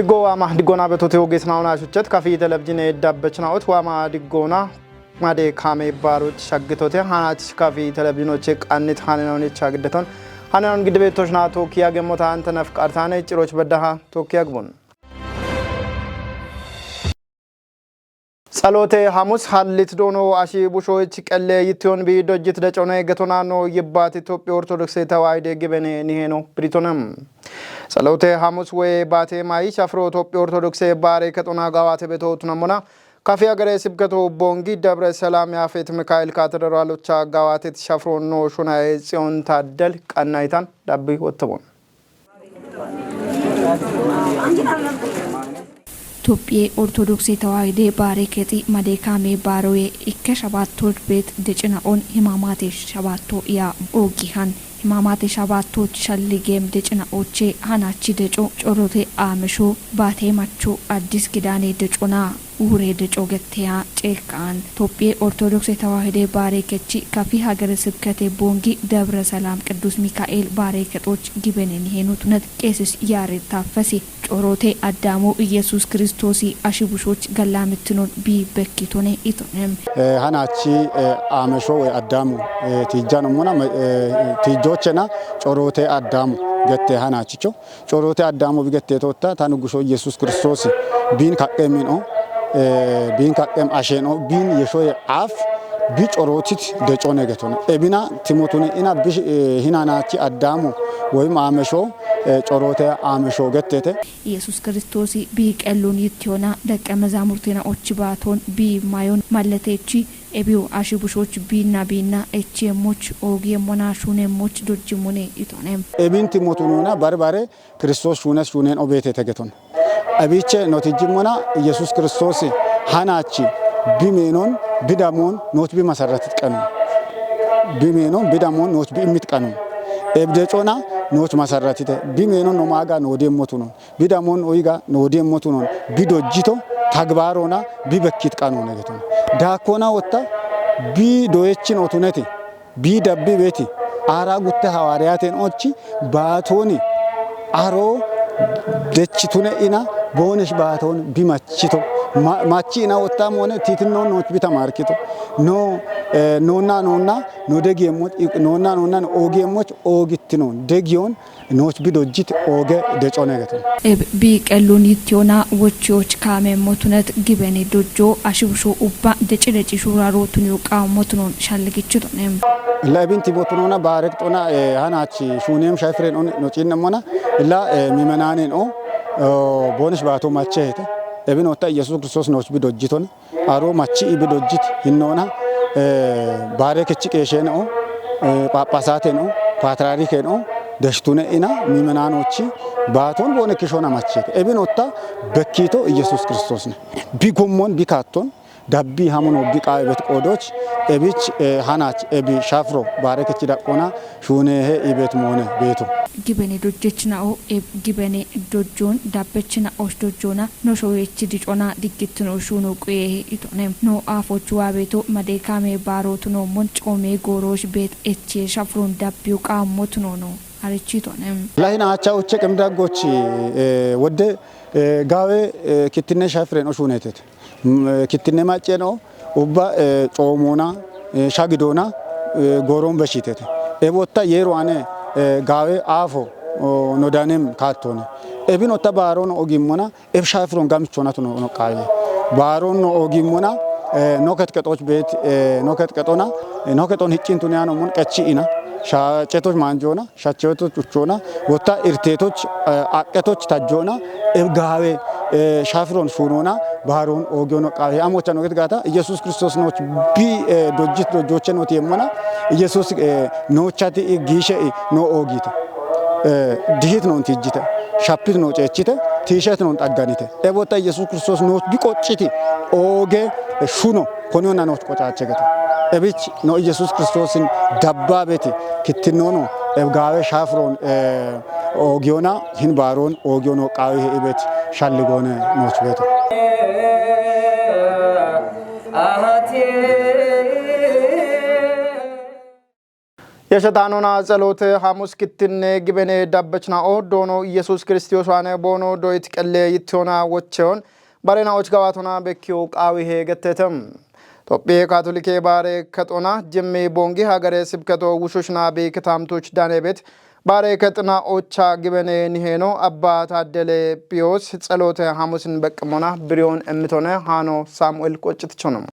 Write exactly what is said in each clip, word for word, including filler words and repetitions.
Go waama diggoona betote ogeessinaawona shuchet kafi televizhiine dabbechinaawot waama diggoona made kaame baaroch shaggitote hanach kafi televizhiinoche qannit hanenoonicha giddeton hanenon gidde beettoshina tookkiya gemmota ante naf qartaane ciroch beddaha tookkiya gibon. Tsaloote Hamus hallit doono ashi bushoyich qelle yittiyon bi dojjit decone getonano yibbaat Itophiya Ortodokse Tawaahide gibene niheeno biritonem. Tsaloote Hamus woye baate mayi shafro Itophiya Ortodokse baare kexona gawaate beto tunamona kafi agare sibketo bongi Debre Selam Yaafet Mikael Katedralocha gawaatet shafro no shunaye Tsiyon Taaddel qannayitan dabbi wottomon. Tophphiye Ortodokse Tawaahide baare kexi made kaame baaroye ikke shabaattoch beet decina'on himaamaate shabaatto iya oogihan himaamaate shabaattoch shalligeem decina'oche hanachi deco corote aamesho baate macho Addis Kidaane decona uure deco getteya ceekkaan Tophphiye Ortodokse Tawaahide baare kechi kafi hagere sibkete bongi Debre Selam Qiddus Mikaa'el baare kexoch gibene niheeno tunet Qeesis Yaared Taaffesi Coroote Addaamo Iyesuus Kiristoosi ashi bushoch gallaamittinon bi bekkitone itone. Eh, hanachi, eh, aamesho woy Addaamo, eh, tiijjano mona, eh, tiijjoochena coroote Addaamo gette hanachicho. Coroote Addaamo bi gette totta, ta Nuggusho Iyesuus Kiristoosi biin kaqqem mino, eh, biin kaqqem asheno, biin yeshoye aaf, bi corootit decone getone. Ebina timotune ina bi, eh, hinanachi Addaamo woyim aamesho, eh, coroote aamesho gettete. Yesuus Kiristoosi bi qelluun yittiyona deqqe mezaamurtina ochi baaton bi mayon malletechi ebiyo ashi bushoch biinna biinna echiyeemmoch oogiyeemmona shuuneemmoch dojjimmone itone. Ebinti motununa barbare Kiristoos shuunes shuuneen obeete tegeton. Ebiche notijjimmona Yesuus Kiristoosi hanachi bi meenon bi damoon noot bi masarratit qanun. Bi meenon bi damoon noot bi immit qanun. Ebdecona noot masarratite. Bi meenon no maaga noodemmotunon. Bi damon oyiga noodemmotunon bi dojjito tagbaarona bi bekkit qanone geton. Daakkona wotta bi doyechin otuneti bi dabbi beeti aara gutte hawaariyaten ochi baatoni aro dechitune ina boonesh baaton bi machito. Ma-, machi ina wotta moone titinnon nooch bi tamarkito. No, eh, nonna nonna no degiemmoch, nonna nonna no oogiemmoch oogittinon degiyon nooch bi dojjit ooge decone geton. Eb bi qellun yittiyona wochiyoch kaame motunet gibene dojjo ashibsho ubba deci deci shuraro tuniyo qaamotunon shalligichitone. Illa ebinti motunona baarek xona, eh, hanachi shuunem shayfren on no cinnemmona. Illa, eh, mimenanen o, eh, bonish baato machehete. Ebin otta Yesuus Kiristoos nooch bi dojjitone. Aro machi ibi dojjit hinnoona, eh, baare kechi qeesheenoo, eh, phaaphaasaatenoo, paatraarikenoo, deshtune ina mimenaanochi baaton boone kishoona macheete. Ebin otta bekkiito Iyesuus Kiristoosne. Bi gommon, bi kaatton, dabbi hamuno bi qaawe bet qoodoch, ebich, eh, hanach, ebi shafro, baare kechi daqqona, shuunehe ibet moone beeto. Gibene dojjechina'o, eb gibene dojjon, dabbechina'osh dojjona, no showechi dicona, diggittino shuuno quyehe itone. No aafochu waabeto, madekame baarotuno mon coome goorosh bet eche shafron dabbiyo qaammotuno no. Arichitone. Lahina acha uche qemdaggoch, eh, wodde, eh, gaawe, eh, kittinne shafren oshunetet. Mm, eh, kittinne macceno, ubba, eh, coomona, eh, shagidona, eh, gooron beshitete. Ebotta yeero ane, eh, gaawe aafo, o, no danem kaattone. Ebinotta baaron ogimmona, eb shafron gamichona tuno no qaaye. Baaron no ogimmona, eh, no ketkeጦች ቤት, eh, no ketkeጦና, eh, no keጦን hiccin tuniyano mon qechi ina. Sha cetoch manjona. Shachewetoch uchona, wotta irtetoch, eh, aqetoch tajjona, eh, gaawe, eh, shafron shunona, baaron ogiyono qaawe. Amocha no get gaata, Yesuus Kiristoos nooch bi, eh, dojjit dojjoche nooti yemmona, Yesuus, eh, noochati i giishe i no oogite. Eh, dihit non tijjite, shapit no ceechite, tiishet non xagganite. Ebotta Yesuus Kiristoos nooch bi qocciti, ooge, eh, shuno, Koniyona nooch qocaache gete. Ebich no Iyesuus Kiristoosin dabbaabeti kittinnono eb gaawe shafron, eh, oogiyona hin baaron oogiyono qaawe he ibet shalligoone nooch beeto. Keshetanona tselote hamus kittinne gibene dabbechna'o doono Yesus Kiristiyoos wane boono doyit qelle yittiyoona wocheyon barenaoch gawatona bekkiyo qaawihe gettetem. Tophiye Katolike baare kexona jimmi bongi hagare sibketo wushushna bi kitamtuch danebet baare kexna ocha gibene niheno Abba Taaddele Piyoos tselote hamusin beqqimona biriyon emmitone hano Saamu'el qoccitichono.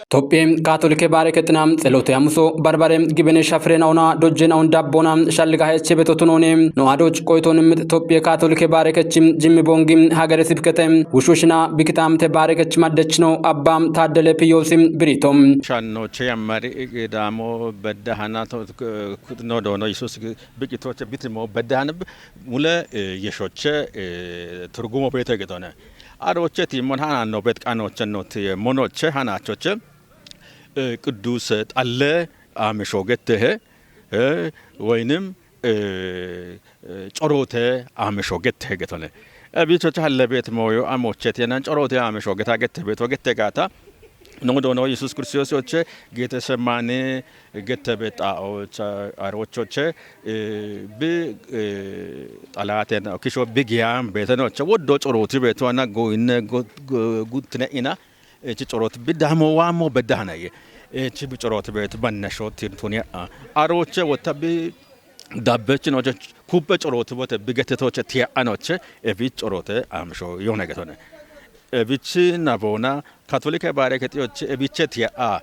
Tophiye Katolike baare kexna tselote hamuso barbare gibene shafirena ona dojjena on dabbona shalliga heche betotunone no adoch qoyton mit Tophiye Katolike baare kechim jimmi bongi hagare sibkete wushushna bi kitamte baare kechim addechno Abba Taaddele Piyoos biritom. Shannoche yammari Qidaamo beddahana to-, no doono Yesus biqitoche bitimo beddahana mule, eh, yeshoche, eh, turgumo bete getone. Aroche timon hana no bet qanoche no ti monoche hanachoche, eh, Qiddus Xalle Aamisho gettehe, eh, woynim, eh, eh, Corote Aamisho gettehe getone. Ebichoche halle bet moyo amoche tiyenan Corote Aamisho geta gette beto gette gata. No doono Yesus Kiristiyoos oche Getesemane gette beta ocha arochoche, eh, bi, eh, xalaten kisho bi giyam betenoche woddo Coroti beto ana goyinne go-, go-, guttine ina, eh, chi Coroti bi damo wamo bedahanaye. Eh, chi bi Coroti beto bannasho tirtuni a. Aroche wotta bi dabbechinoche kubbe Coroti bote bi gettetoche tiya anoche, ebi Corote Aamisho yone getone. Ebichi nabona Katolike baare kexioche ebiche tiya a.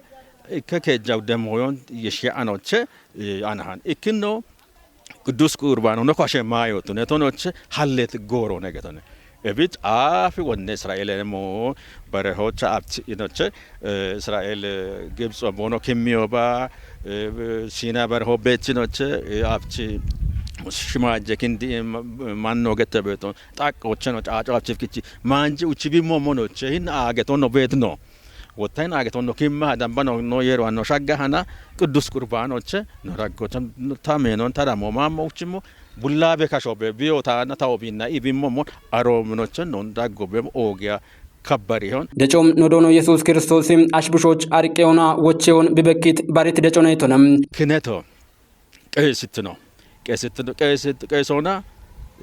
Ikke kejaw demoyon yeshe anoche, eh, anahan. Ikkino Qiddus Qurbano no kashe mayo tune tonoche hallet goro ne getone. Ebit afi wonne Isra'eele mo barehocha abchi inoche, eh, Isra'eele, eh, Gibtso bono kimmiyo ba, eh, Sina bareho bechinoche, eh, abchi shimaje kindi, eh, ma-, manno gette beton, tak ocheno caco abchi kichi, manji uchibi mo monoche, hin ageton no betno. Wotta hin ageton no kimma damba no, no yero ano shagga hana, Qiddus Qurbanoche, no raggocha, no tamenon, tadamo, mammo uchimo, Bullabe kashobe biyo taana tawo binna ibimmo mo aro minoche non daggo be ogiya kabbari hon. Decom no doono Yesus Kiristoos ashbushoch arqeona wocheon bibekkit barit deconaytona. Kineto qeesitino. Qeesitino, qeesit-, qeesona,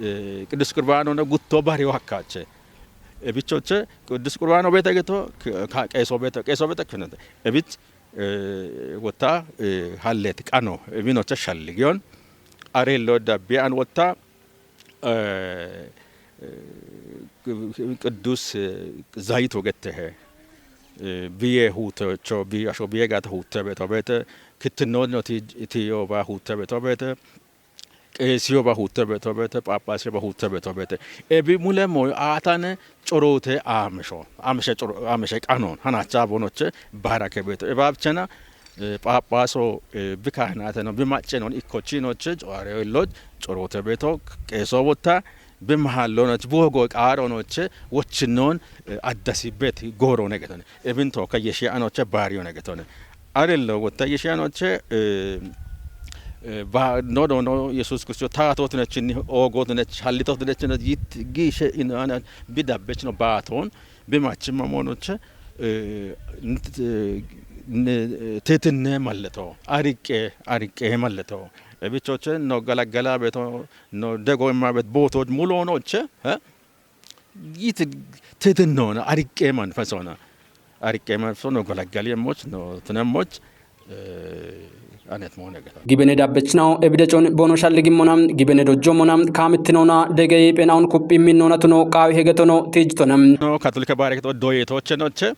eh, Qiddus Qurbanona gutto bariyo hakkache. Ebichoche Qiddus Qurbano bete geto, k-, ka-, qeeso bete, qeeso bete kineto. Ebich, eh, wotta, eh, hallet qano, ebinoche shalligiyon. Arello dabbi an wotta, eh, eh, Qiddus, eh, Zayito gettehe, eh, biye huutecho, bi-, asho biye gata huute beto bete, kittinno no ti, ti yoba huute beto bete, qeesiyoba huute beto bete, phaaphaasiyoba huute beto bete. Ebi mule moy aatane Corote Aamisho, Aamishe Coro-, Aamishe qanon, hanacha bonoche barake beto. Ebabchena, eh, phaaphaso, eh, bi kahinate no, bi macce non, ikkochi noche, coare lo, Corote beto, qeeso wotta, bi mahallo noche, buhogo qaaro noche, wochinon, eh, addasi beti goro ne getone. Ebin toka yeshe anoche baariyo ne getone. Arello wotta yeshe anoche, eh, eh, ba, no, no, no, Yesus Kristo taato tunechinni, ogo tunech, hallito tunechinni, yit, gishe in, ana, bi dabbechino baaton, bi machimma monoche, eh, nt-, eh, ne, eh, tetinne malleto, ariqqe, ariqqe malleto. Ebichoche no galaggala beto, no dego imma bet boto mulo noche, eh? Yit tetinno na ariqqe manfeso na. Ariqqe manfeso no galaggali emmoch, no tunemmoch, eh, anet mone gata. Gibene dabbechnaw ebidechon bono shalligimmona, gibene dojjomona, kamittinona, dege yiphenawn kuphi minnona tuno qaawi hegetono tijtona. No Katolike baare keto doyetoche noche.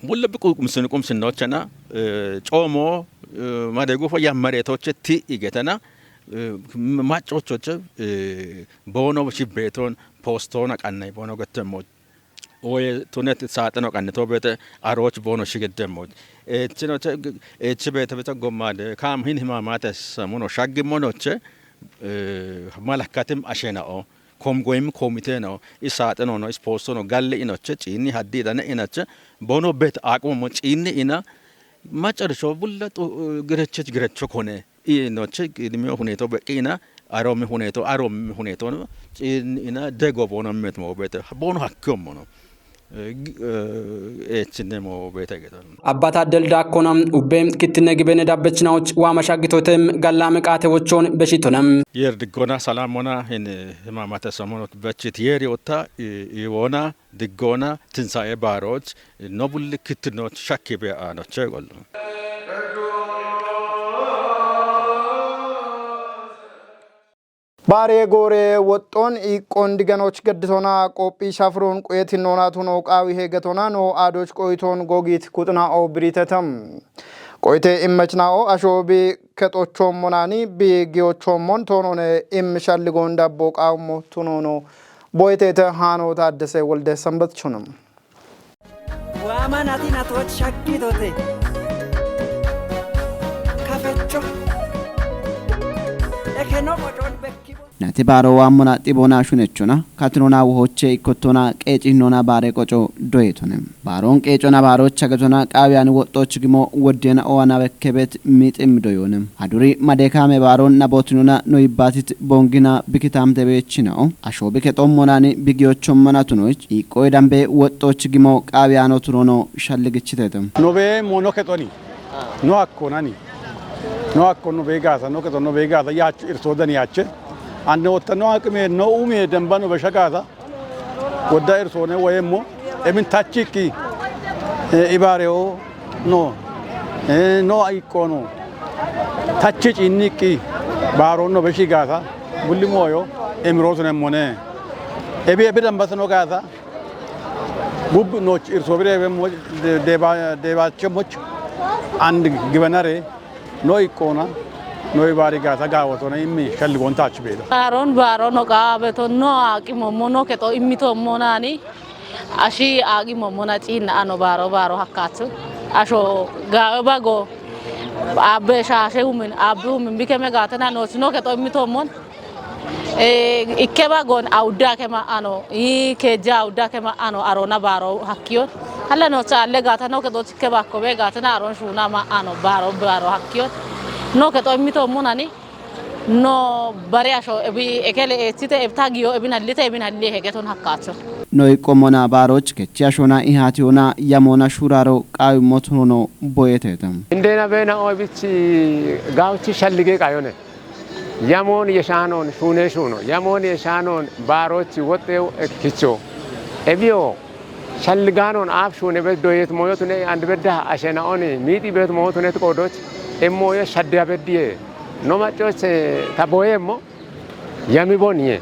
Mulle bi qu-, qumsin-, qumsinnochena, eh, coomo, eh, madegu fo yammaretoche ti igetena, eh, m-, maccochoche, eh, bono shibbeton, postona qannay bono gettemmo. Oye tunet saaxeno qannito bete aroch bono shigeddemmo. Echinoche, echi bete bete gommade, kam hin himamate samuno shaggimmonoche, eh, malakkatim ashena'o. Kom goyim komite no, i saaxino no, i posto no, galli inoche, ciinni haddi idane inache, bono bet aqimo mo ciinni ina, macarisho bulla xu-, girechech girecho kone, inoche, idimiyo huneto beqqi ina, aromi huneto, aromi huneto no, ciinni ina, dego bono met mo bete, bono hakkio mono. eh, g-, eh, eechinne mo beete geton. Abba Taaddel Daakkona ubbe kittinne gibene dabbechinaoch waama shaggitotem galla miqaate wochoon beshitonem. Yer diggona salamona hin, eh, himamate somonot bechit yer yotta i, iwona diggona tinsae baaroch no bulli kittinnoch shakki be aanoche gollo. Baare goore woxxoon iiqqoon diganoch gaddisona qoophi shafiroon quyetinnoona tuno qaawi heegatona no aadoch qoyitoon gogiit kuxina o biritetam. Qoyite immechna'o ashoobi kexochoommonani bi giyochoommon toonone im shalligoon dabbo qaawummo tunoono boyiteete haano taaddese wolde sanbatchunum. Waama nati natoch shakkidote. Kafecho. Ekeno qochon bekkibo. Nati baaro waammona xiboona shunechona katinona wohoche ikkotona qeecihnona baare qoco doyetone. Baaroon qeecona baarocha getona qaawiyan woxxoch gimo woddena owana bekkebet miixim doyone. Haduri madekaame baaroon nabootinona noyibbatit bongina bikitamte beechina'o. Ashoobi kexoommonani bigiyochommona tunoch iiqqoy dambe woxxoch gimo qaawiyaano tunono shalligichitete. Nobee mo no kexoni. No hakkonani. No hakkon no bee gaasa, no kexon no bee gaasa yaachu irsoo dani yaache. Ande wotta no haqime no ume demba no besha gaasa. Wodda irsoone woyemmo emin tachikki, eh, ibarewo no, eh, no iqqono. Tachi cinnikki baaroon no beshi gaasa bulli mooyo emiroosunemmone. Ebi ebi dambasano gaasa bub nooch irsoo bire ebe mo de, deba, debachemoch and gibenare no iqqoona, no ibaari gaasa gaawatona immi shalligoon taach beedo. Baaroon baaroon oqaa beto no aaqimommo no kexo immitommonani ashi aaqimammona ciinna ano baaro baaro hakkaatsu asho gaawe bago aabbe shaashe humin aabbe humin bikeme gaatena nooch no kexo immitommon eh, ikke bagon awudda ke ma'ano ii keejja awudda ke ma'ano arona baaro hakkiyon halle nooch alle gaata no kexoch ikke bakko be gaatena aron shuuna ma'ano baaro baaro hakkiyon no kexo immitommon ani no bare asho ebi ekele eechite ebta giyo ebin hallite ebin halli hegeton hakkaacho. Noy qommona baaroch kechi ashona ihatiyona yamona shuraro qawi motono boyeteta. Indena bena oy bichi gawchi shallige qayone. Yamon yeshanon shune shuno. Yamon yeshanon baaroch wotew ekkicho. Ebiyo Shalligaanon aaf shuune bet doyet moyotune and bedda ashena'oni miixi bet moyotunet qoodoch emmoyo shaddeya beddiye. No maccoche ta boye emmo yami boniye.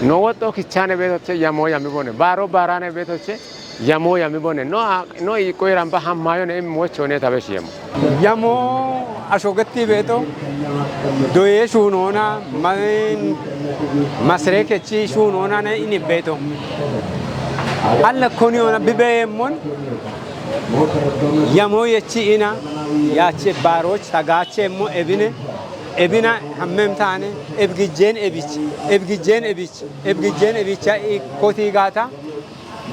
No woxxo kichane betoche yamo yami bone. Baaro baarane betoche yamo yami bone. No a-, no iqqo iramba hammayone emmochone ta beshiyemo. Yamo ashogetti beeto doye shuunoona main masrekechi shuunoona ne ini beeto. Alla koniyoona bibeemon yamo yechi ina yache baaroch tagaachemmo ebine ebina hammem taane ebgijjeen ebich ebgijjeen ebich ebgijjeen ebicha kotigaata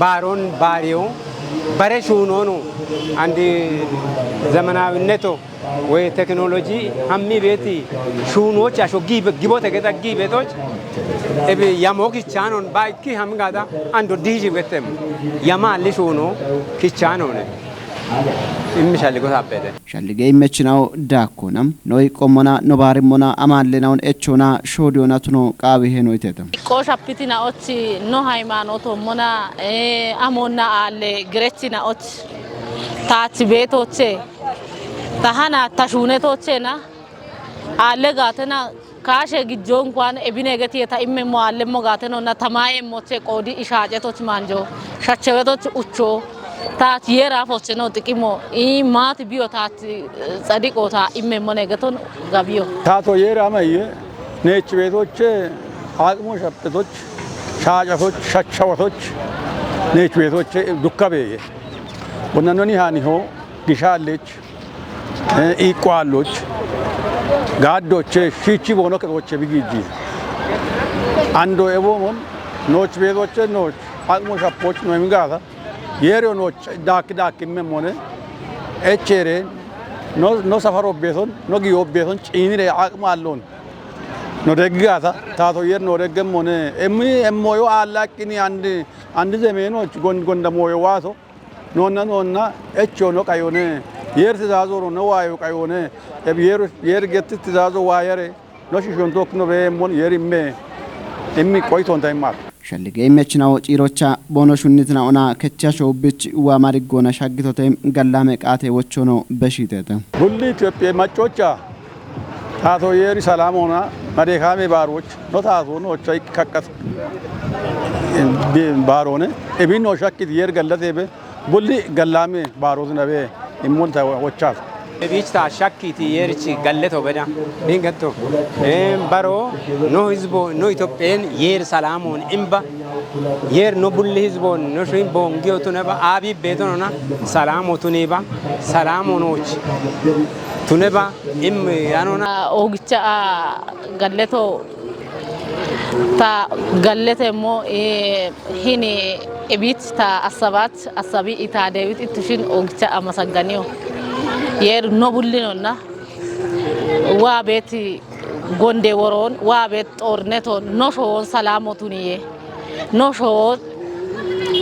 Baaron baariyo bare shuunono and ዘመናዊነቶ ወይ ቴክኖሎጂ ሀሚ ቤቲ shuunoch asho gibe gibote geta gibetoch ebi yamo kichanon ba ikki ham gada ando diji betem yama alli shuuno kichanone immi shalligo tappete. Shallige immechinawo daakkona, no iqqommona, no baarimmona, amaallenawon echona shoodiyona tuno qaawi heno iteta. Iqqoo shappitina ochi no haymaanootommona, ee, amonna aalle girechina ochi taach beetoochee, ta hana ta shuunetoocheena aalle gaatena Kaashe gijjo inkuwan ebine getiye ta immemmo aallemmo gaatenonna ta maayemmoche qoodi ishaacetoch manjo shachewetoch ucho taach yeeraafocheno xiqimo ii maati biyo taach tsadiqo ta immemmone geton gabiyo. Taato yeeraameye neech beetoche haaqimo shaphetoch shaacatoch shachawatoch neech beetoche dukka beeye. Bonnannoni haaniho gishaalleech Iiqqo aalloch gaaddoche shiichi boono kexoche bigijji. Ando eboomon nooch beexoche nooch aqmo shappoch no emigaasa yeereo nooch daakki daakki immemmone echeere no safaro beeson no giyo beeson ciinire aqmo aallon No deggata, tato yer no deggemmone. Emmi emmoyo allakkini andi, andi zemenoch gon-, gonda moyo wato. Nonna, nonna, echo no kayone. Yer tizazo ro no wayo kayone. Eb yer, yer getti tizazo wayere. No shishon tok no be mon yer imme. Emmi koiton taimat. Shallige imechinawo cirocha bono shunnitina ona kechasho bich wa marigona shaggitote gallame qate wochono beshitete. Bulli Ethiopia machocha. Tato yeri salamona, madekame baroch, no tato no chai kakas. Bi-, barone, ebin no shakkit yer gallate be, bulli gallame baros na be, immonta wachas. Bichta shakkiti yerchi galleto beda. Bingatto. Em, baro, no hizbo, no Ethiopien yer salamon imba. Yer no bulli hizbo, no shin bongiyo tuneba, abi betonona, salamo tuneba, salamo noch. Tuneba, im, anona. Ogicha, ah, galleto, ta gallete mo, eh, hini ebit ta asabat, asabi ita David itushin ogicha amasaganiyo. Yer no bullinonna, wa beti gonde woron, wa bet torneton, no showon salamo tuniye. No showon,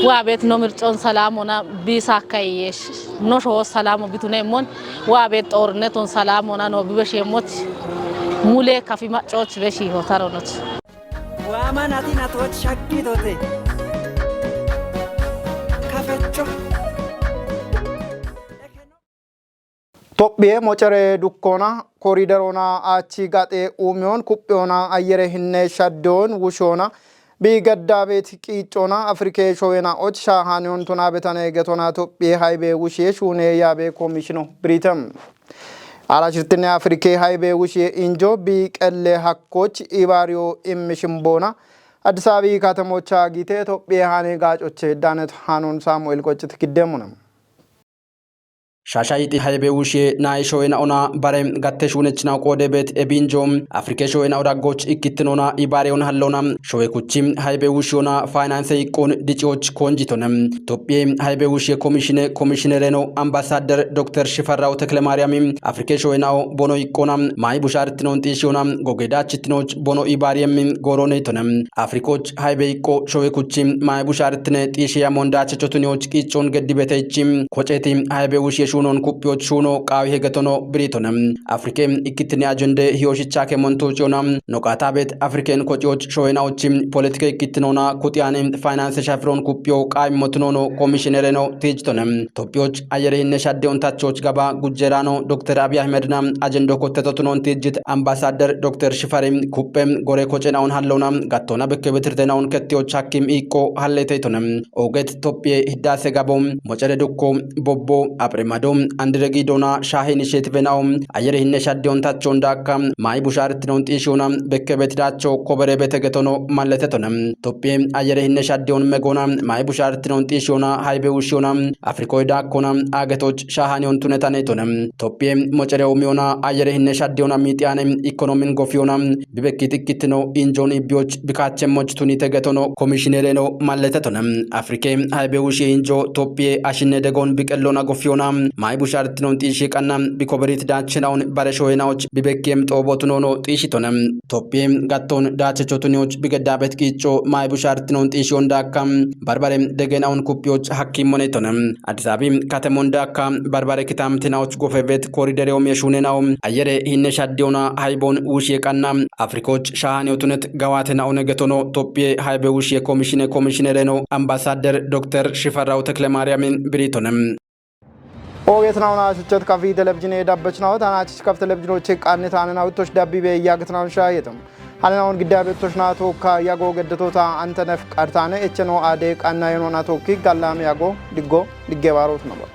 wa bet no mircon salamona bisa kayesh. No showon salamo bitune mon, wa bet torneton salamona no bibe shemot. Mule kafi machoch beshi hotaronot. Waama nati natoch shakkitote. Kafecho. Tophiye mocere dukkona, koriderona, achi gaxe umiyon, kuphiona, ayere hinne shaddeon, wushona, bi gadda bet qiccona, Afrike showena och shahaniyon tuna betane getona Tophiye haybe wushiye shune yabe komishino Britam. Ara shirtine Afrike haybe wushiye injo bi qelle hakkoch ibariyo immishimbona, Addis Abebi katemocha gite Tophiye hane gacoche danet hanon Samuel Qoccit giddemuna. Shashayiti haybe wushe nayi showena ona bare gatte shunechina qode bet ebinjo Afrike showena odagoch ikkittinona ibareyon hallona showe kuchi haybe wushona finance iqqon dicioch konjitone. Tophiye haybe wushe komishine komishinereno ambasadder Doktor Shifarraw Teklemariam Afrike showenao bono iqqona mayi bushartinon xishiyona gogedachitinoch bono ibariem goronetone. Afrikoch haybe iqqo showe kuchi mayi bushartine xishiya mondache chotuniyoch qiccon geddibeteichi koceti haybe wushe shunon kuppiyoch shuno qawi hegetono biritone. Afrike ikkitine ajende hiyoshichake montuchiona noqatabet Afriken kociyoch showenaochi politike ikkitinona kutiyane finance shafiron kuppiyo qawi motunono komishinereno tijtone. Tophiyoch ayere hinne shaddeon tachoch gaba gujjerano Doktor Abiy Ahmedna ajendo kottetotunon tijjit ambasadder Doktor Shifari kuppe gore kocenaon hallona gattona bekke betirtenaon kettiyoch hakkim iqqo halleteytone. Oget Tophiye hiddase gabo mocere dukko bobbo aprimado andiregi dona shahi initiative nao ayere hinne shaddeon tachon dakka mayi bushartinon xishiyona bekke betidacho kobere betegetono malletetone. Tophiye ayere hinne shaddeon megona mayi bushartinon xishiyona haybe wushiyona Afrikoy dakkona agetoch shahaniyon tunetanetone. Tophiye mocere umiyona ayere hinne shaddeona mitiyane ikonomin gofiyona bibekkit ikkitino injon ibbiyoch bikachemmoch tunite getono komishinereno malletetone. Afrike haybe wushe injo Tophiye ashinne degon biqellona gofiyona mayi bushartinon xishi qanna bikoberit dachenaon bare showenaoch bibekkiem xobotunono xishitone. Tophiye gatton dachechotuniyoch bigedabet qiicco mayi bushartinon xishiyon dakka barbare degenaon kuppiyoch hakkimonetone. Addis Abebi katemon dakka barbare kitamtinaoch gofebet koridereom yeshunenao ayere hinne shaddeona haybon wushe qanna Afrikoch shahaniyotunet gawatenaone getono Tophiye haybe wushe komishine komishinereno ambasadder Doktor Shifarraw Teklemariamin biritone. Ogetnaona shuchet kafi televizhine dabbechnao tanachich kaf televizhinoche qannetanenao tosh dabbibe yagtnaon shayetum. Hanenao giddabe toshna toka yago geddetota antenef qartane echeno ade qannayenona toki gallam yago diggo diggebarot nabo.